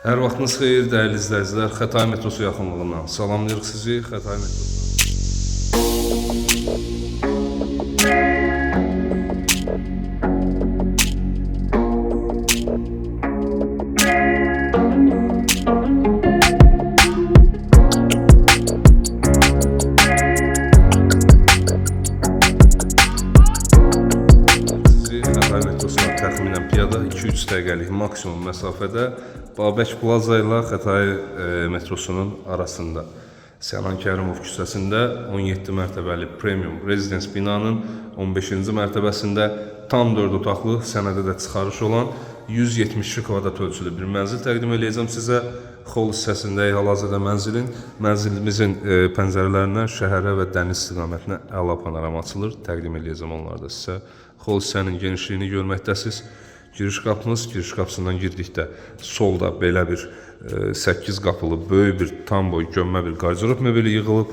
Hər vaxtınız xeyir, dəyərli izləyicilər. Xətai metrosu yaxınlığından salamlayırıq sizi. Xətai metrosu. Sizi Xətai metrosuna təxminən piyada 2-3 dəqiqəlik maksimum məsafədə Babək Plaza ilə Xətai metrosunun arasında Sənan Kərimov küçəsində 17 mərtəbəli premium rezidens binanın 15-ci mərtəbəsində tam 4 otaqlı, sənədə də çıxarış olan 172 kvadrat ölçülü bir mənzil təqdim eləyəcəm sizə. Xol hissəsindəyik hal-hazırda mənzilin. Mənzilimizin pəncərələrindən şəhərə və dəniz istiqamətinə əla panorama açılır. Təqdim eləyəcəm onları da sizə. Xol hissənin genişliyini görməkdəsiniz. Giriş qapımız, giriş qapısından girdikdə solda belə bir 8 qapılı böyük bir tam boy gömmə bir qardırob mebeli yığılıb.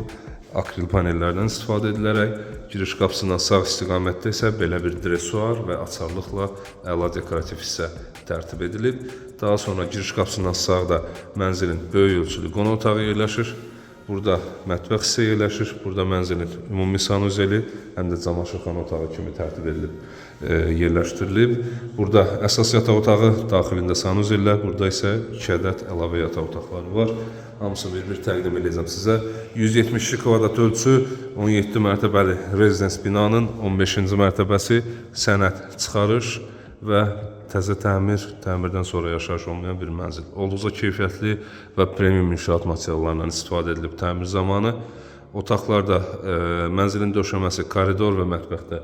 Akril panellərdən istifadə edilərək giriş qapısından sağ istiqamətdə isə belə bir dresuar və açarlıqla əla dekorativ hissə tərtib edilib. Daha sonra giriş qapısından sağda mənzilin böyük ölçülü qonaq otağı yerləşir. Burada mətbəx hissə yerləşir. Burada mənzilin ümumi sanuzeli, həm də camaşırxana otağı kimi tərtib edilib, yerləşdirilib. Burada əsas yataq otağı, daxilində sanuzellər, burada isə 2 ədəd əlavə yataq otaqları var. Hamısını bir-bir təqdim edəcəm sizə. 172 kvadrat ölçü, 17 mərtəbəli rezidens binanın 15-ci mərtəbəsi, sənəd çıxarış və təzə təmir, təmirdən sonra yaşayış olmayan bir mənzil. Olduqca keyfiyyətli və premium inşaat materiallarından istifadə edilib təmir zamanı. Otaqlarda mənzilin döşəməsi koridor və mətbəxdə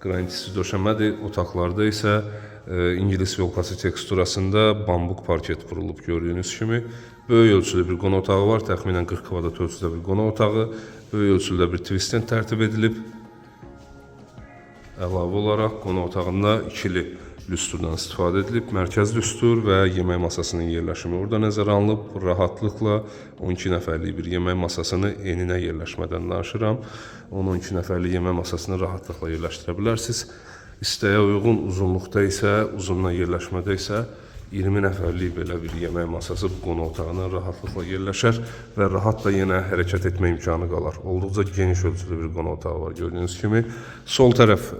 qranit isti döşəmədir. Otaqlarda isə ingilis yolkası teksturasında bambuk parket vurulub gördüyünüz kimi. Böyük ölçülü bir qonaq otağı var, təxminən 40 kvadrat ölçüdə bir qonaq otağı. Böyük ölçüdə bir twistent tərtib edilib. Əlavə olaraq qonaq otağında ikili lüstrdan istifadə edilib. Mərkəz lüstr və yemək masasının yerləşimi orada nəzərə alınıb. Rahatlıqla 12 nəfərlik bir yemək masasını eninə yerləşmədən danışıram. 10-12 nəfərlik yemək masasını rahatlıqla yerləşdirə bilərsiniz. İstəyə uyğun uzunluqda isə, uzundan yerləşmədə isə 20 nəfərlik belə bir yemək masası bu qonaq otağına rahatlıqla yerləşər və rahat da yenə hərəkət etmə imkanı qalar. Olduqca geniş ölçülü bir qonaq otağı var gördüyünüz kimi. Sol tərəf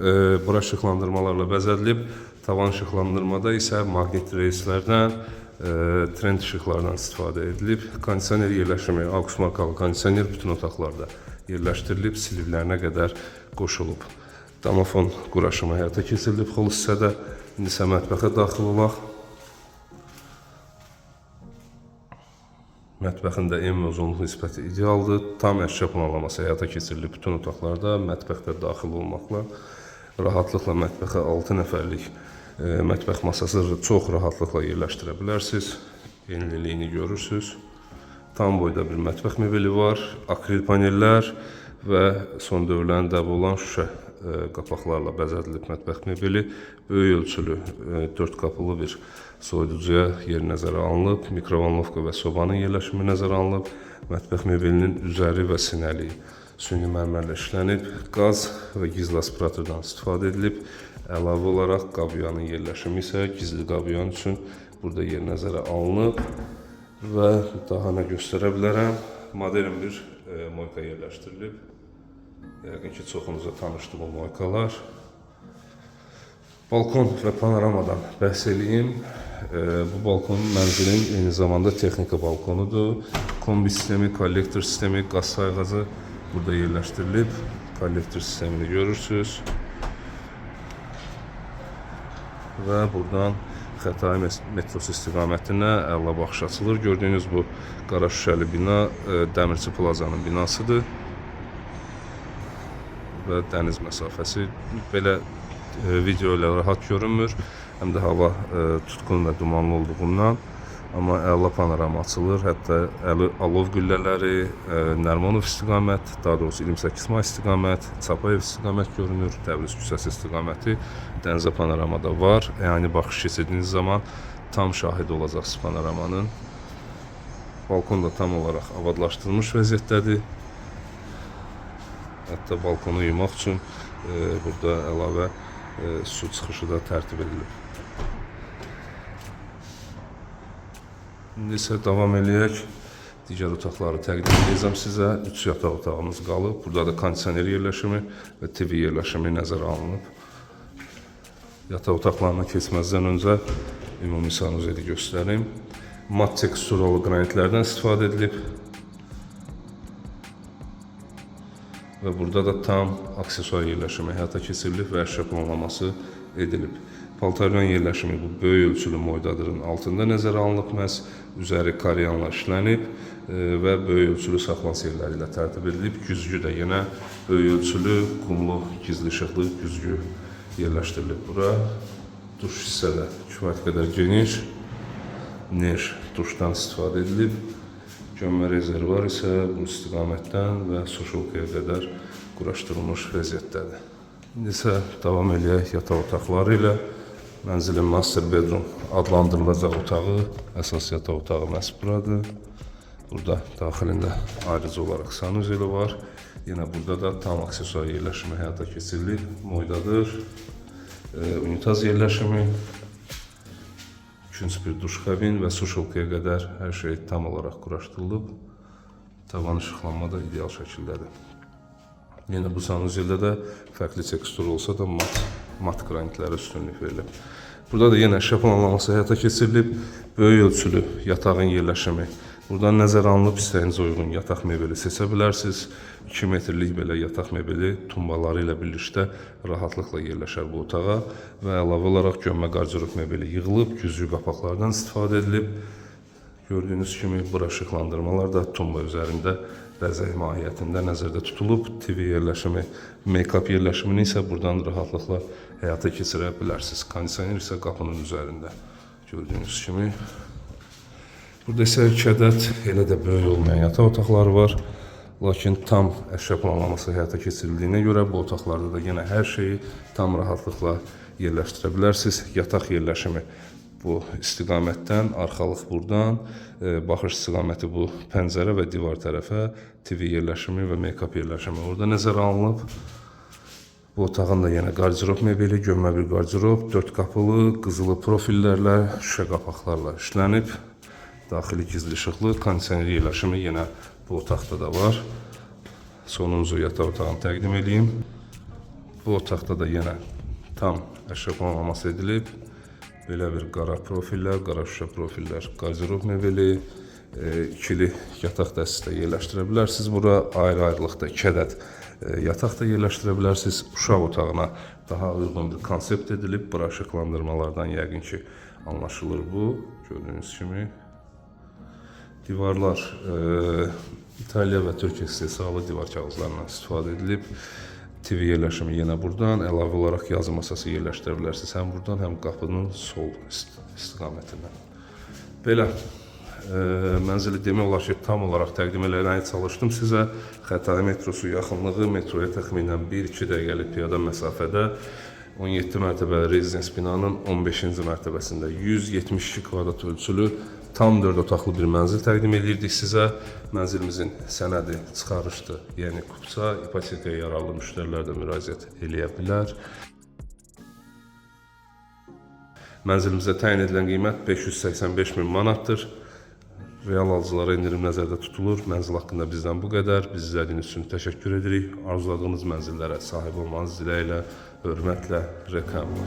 bura işıqlandırmalarla bəzədilib. Tavan işıqlandırmada isə maqnit reyslərdən, trend işıqlardan istifadə edilib. Kondisioner yerləşimi, AUX markalı kondisioner bütün otaqlarda yerləşdirilib, silivlərinə qədər qoşulub. Domofon quraşımı həyata keçirilib xol hissədə. İndi isə mətbəxə daxil olaq. Mətbəxin də en və uzunluq nisbəti idealdır. Tam əşya planlaması həyata keçirilib bütün otaqlarda, mətbəxdə daxil olmaqla rahatlıqla mətbəxə 6 nəfərlik mətbəx masası çox rahatlıqla yerləşdirə bilərsiniz. Enliliyini görürsüz. Tam boyda bir mətbəx mebeli var, akril panellər və son dövrlərin dəbi olan şüşə qapaqlarla bəzədilib mətbəx mebeli. Böyük ölçülü 4 qapılı bir soyuducuya yer nəzərə alınıb, mikrovolnovka və sobanın yerləşimi nəzərə alınıb. Mətbəx mebelinin üzəri və sinəliyi süni mərmərlə işlənib, qaz və gizli aspiratordan istifadə edilib. Əlavə olaraq qabyanın yerləşimi isə gizli qabyan üçün burada yer nəzərə alınıb və daha nə göstərə bilərəm? Modern bir moyka yerləşdirilib. Yəqin ki, çoxunuza tanışdır bu moykalar. Balkon və panoramadan bəhs eləyim. Bu balkon mənzilin eyni zamanda texnika balkonudur. Kombi sistemi, kollektor sistemi, qaz sayğacı burada yerləşdirilib. Kollektor sistemini görürsünüz. Və buradan Xətai metrosu istiqamətinə əla baxış açılır. Gördüyünüz bu qara şüşəli bina Dəmirçi Plazanın binasıdır. Və dəniz məsafəsi belə video ilə rahat görünmür. Həm də hava tutqun və dumanlı olduğundan. Amma əla panorama açılır. Hətta alov qüllələri, Nərmanov istiqamət, daha doğrusu 28 may istiqamət, Çapayev istiqamət görünür, Təbriz küçəsi istiqaməti dənizə panorama da var. Yəni baxış keçirdiyiniz zaman tam şahid olacaqsınız panoramanın. Balkon da tam olaraq abadlaşdırılmış vəziyyətdədir. Hətta balkonu yumaq üçün burada əlavə su çıxışı da tərtib edilib. İndi isə davam eləyək. Digər otaqları təqdim edəcəm sizə. 3 yataq otağımız qalıb. Burada da kondisioner yerləşimi və TV yerləşimi nəzərə alınıb. Yataq otaqlarına keçməzdən öncə ümumi sanuzeli göstərim. Mat teksturalı qranitlərdən istifadə edilib. Və burada da tam aksesuar yerləşimi həyata keçirilib və əşya planlaması edilib. Paltaryan yerləşimi bu böyük ölçülü moydadırın altında nəzərə alınıb məhz. Üzəri karyanla işlənib və böyük ölçülü saxlanış yerləri ilə tərtib edilib. Güzgü də yenə böyük ölçülü, qumlu, gizli işıqlı güzgü yerləşdirilib bura. Duş hissə də kifayət qədər geniş. Neş duşdan istifadə edilib. Gömmə rezervuar isə bu istiqamətdən və suşolkaya qədər quraşdırılmış vəziyyətdədir. İndi isə davam eləyək yataq otaqları ilə. Mənzilin master bedroom adlandırılacaq otağı, əsas yataq otağı məhz buradır. Burada daxilində ayrıca olaraq sanuzeli var. Yenə burada da tam aksesuar yerləşimi həyata keçirilib. Moydadır, unitaz yerləşimi, künc bir duş kabin və suşolkaya qədər hər şey tam olaraq quraşdırılıb. Tavan işıqlanma da ideal şəkildədir. Yenə bu sanuzeldə də fərqli tekstur olsa da mat qranitlərə üstünlük verilib. Burada da yenə əşya planlaması həyata keçirilib. Böyük ölçülü yatağın yerləşimi. Buradan nəzərə alınıb istəyinizə uyğun yataq mebeli seçə bilərsiniz. 2 metrlik belə yataq mebeli tumbaları ilə birlikdə rahatlıqla yerləşər bu otağa və əlavə olaraq gömmə qardırob mebeli yığılıb, güzgü qapaqlardan istifadə edilib. Gördüyünüz kimi bura işıqlandırmalar da tumba üzərində bəzək mahiyyətində nəzərdə tutulub. TV yerləşimi, make-up yerləşimini isə buradan rahatlıqla həyata keçirə bilərsiniz. Kondisioner isə qapının üzərində gördüyünüz kimi. Burada isə 2 ədəd elə də böyük olmayan yataq otaqları var. Lakin tam əşya planlaması həyata keçirildiyinə görə bu otaqlarda da yenə hər şeyi tam rahatlıqla yerləşdirə bilərsiniz. Yataq yerləşimi bu istiqamətdən, arxalıq buradan, baxış istiqaməti bu pəncərə və divar tərəfə, TV yerləşimi və make-up yerləşimi orada nəzərə alınıb. Bu otağın da yenə qardırob mebeli, gömmə bir qardırob, 4 qapılı, qızılı profillərlə, şüşə qapaqlarla işlənib. Daxili gizli işıqlı, kondisioner yerləşimi yenə bu otaqda da var. Sonuncu yataq otağını təqdim edeyim. Bu otaqda da yenə tam əşya planlaması edilib. Belə bir qara profillər, qara şüşə profillər, qardırob mebeli, ikili yataq dəsti də yerləşdirə bilərsiniz. Bura ayrı-ayrılıqda 2 ədəd yataq da yerləşdirə bilərsiniz. Uşaq otağına daha uyğun bir konsept edilib. Bura işıqlandırmalardan yəqin ki anlaşılır bu. Gördüyünüz kimi. Divarlar İtaliya və Türkiyə istehsalı divar kağızlarından istifadə edilib. TV yerləşimi yenə buradan, əlavə olaraq yazı masası yerləşdirə bilərsiniz. Həm buradan, həm qapının sol istiqamətindən. Belə mənzili demək olar ki, tam olaraq təqdim eləməyə çalışdım sizə. Xətai metrosu yaxınlığı, metroya təxminən 1-2 dəqiqəlik piyada məsafədə 17 mərtəbəli rezidens binanın 15-ci mərtəbəsində 172 kvadrat ölçülü tam 4 otaqlı bir mənzil təqdim edirdik sizə. Mənzilimizin sənədi çıxarışdır, yəni kupça, ipotekaya yararlı müştərilər də müraciət eləyə bilər. Mənzilimizə təyin edilən qiymət 585 min manatdır. Real alıcılara endirim nəzərdə tutulur. Mənzil haqqında bizdən bu qədər. Bizi izlədiyiniz üçün təşəkkür edirik. Arzuladığınız mənzillərə sahib olmanız diləyi ilə, hörmətlə, Rekam.